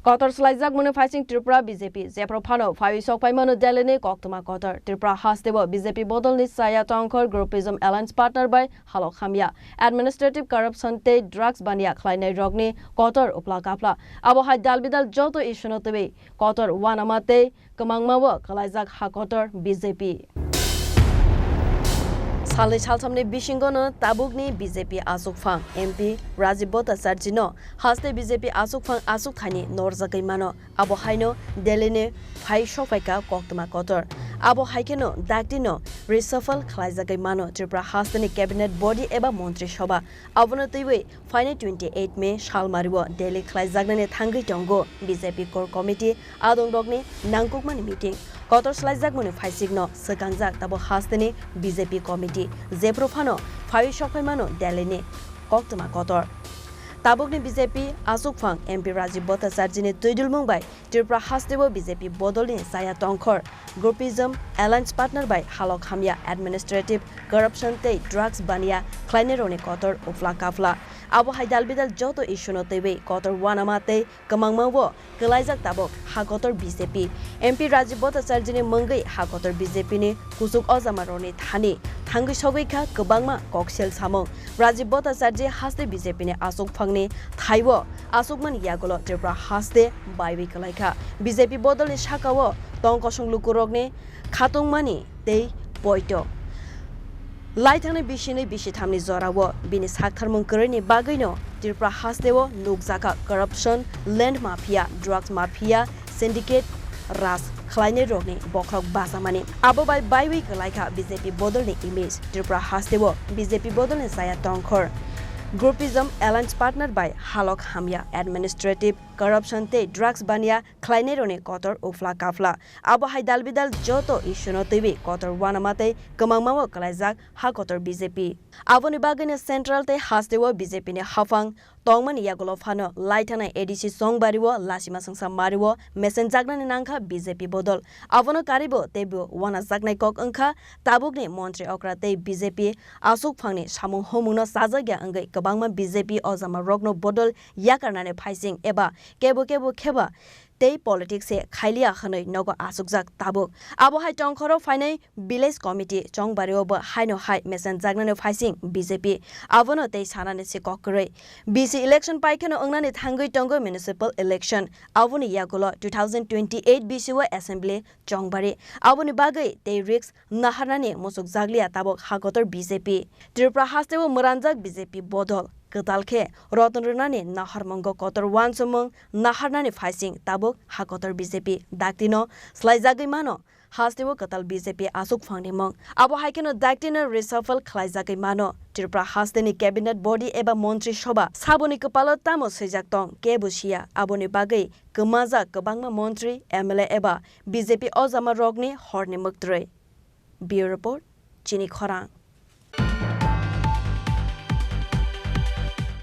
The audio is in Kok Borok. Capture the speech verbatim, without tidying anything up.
Kotor swlaijakmani phaising Tripura B J P, jephru phano phaiwi sok phaimano Delhi ni koktwma kotor. Tripura hasteo B J P bodolni chaya tongkhor groupism alliance partner bai halok hamya. Administrative corruption tei drugs baniya khlainai rokni kotor upla kapla. Abo hai dalbidal joto issue no twiwi kotor uanama tei kwmangma o kwlaijak ha kotor B J P. Salni salthamni bisingono tabukni B J P achukphang M P Rajiv Bhattacharjino haste B J P achukphang achukthani norjagwi mano. Abo haino Delhi ni phai sokphaikha koktwma kotor. Abo haikheno daktino reshuffle khlaijagwi mano Tripura hasteni cabinet body eba montri sabha. Abono twiwi phainai twenty eight May salmario Delhi khlaijaknani thangwi tongo B J P core committee adongrokni nangkukmani meeting. Kotor swlaijakmani phaisikno swkangjak tabuk hasteni B J P committee, jephru phano phaiwi sokphaimano Delhi ni koktwma kotor. Tabukni B J P achukphang M P Rajiv Bhattacharjini twidulmung bai Tripura hasteo B J P bodolni chaya tongkhor groupism alliance partner bai halok hamya, administrative corruption tei drugs baniya khlainairokni kotor upla kapla. Abo hai dalbidal joto issue no twiwi kotor uanama tei kwmangma o kwlaijak tabuk ha kotor B J P. M P Rajiv Bhattacharjini mungwi ha kotor B J P ni kuchuk ojamarokni thani thangwi sogwi kha kwbangma koksel samung. Rajiv Bhattacharji haste B J P ni achukphangni thaibo achukmani yagulo Tripura haste baiwi kwlaikha. B J P bodolni sakao tong kosong lukurokni khatungmani tei poito. Laithangni bisini bisithamni jorao bini saktharmung kwrwini bagwino Tripura hasteo nukjakha corruption, land mafia, drugs mafia, syndicate raj khlainairokni bokhorok bachamani. Abo bai baiwi kwlaikha B J P bodolni image. Tripura hasteo B J P bodolni chaya tongkhor groupism alliance partner bai halok hamya, administrative corruption tei drugs baniya khlainairokni kotor upla kapla. Abo hai dalbidal joto issue no twiwi kotor uanama tei kwmangma o kwlaijak ha kotor B J P. Aboni bagwino central tei hasteo B J P ni haphang tongmani yagulo phano laithanai A D C chongbario lachima songsa mario mesenjaknani nangkha B J P bodol. Abono karibo teibo uanajaknai kok wngkha tabukni montri okra tei B J P achukphangni samung humungno chajakya wngwi kwbangma B J P ojamarokno bodol yakarnani phaising eba kebo kebo kheba tei politics se khailiya hwnwi nogo achukjak tabuk. Abo hai tongkhoro phainai village committee chongbario bo haino hai mesenjaknani phaising B J P abono tei sanani se kok kwrwi. B C election paikheno wngnani thangwi tongo municipal election. Aboni yagulo two thousand twenty eight B C o assembly chongbari. Aboni bagwi tei risk naharnani muchukjakliya tabuk hakotor B J P. Tripura hasteo mwranjak B J P bodol. Kwtal khe roton rwnani naharmungo kotor uansukmung naharnani phaising tabuk hakotor B J P daktino swlaijagwi mano. Hasteo kwtal B J P achukphangni mung. Abo hai kheno daktino reshuffle khlaijagwi mano. Tripura hasteni cabinet body eba montri sobha saboni kwpalo tamo swijak tong kebo siya. Aboni bagwi kwmajak kwbangma montri, M L A eba B J P ojamarokni horni mwktrwi. Bureau Report, Chini Khorang.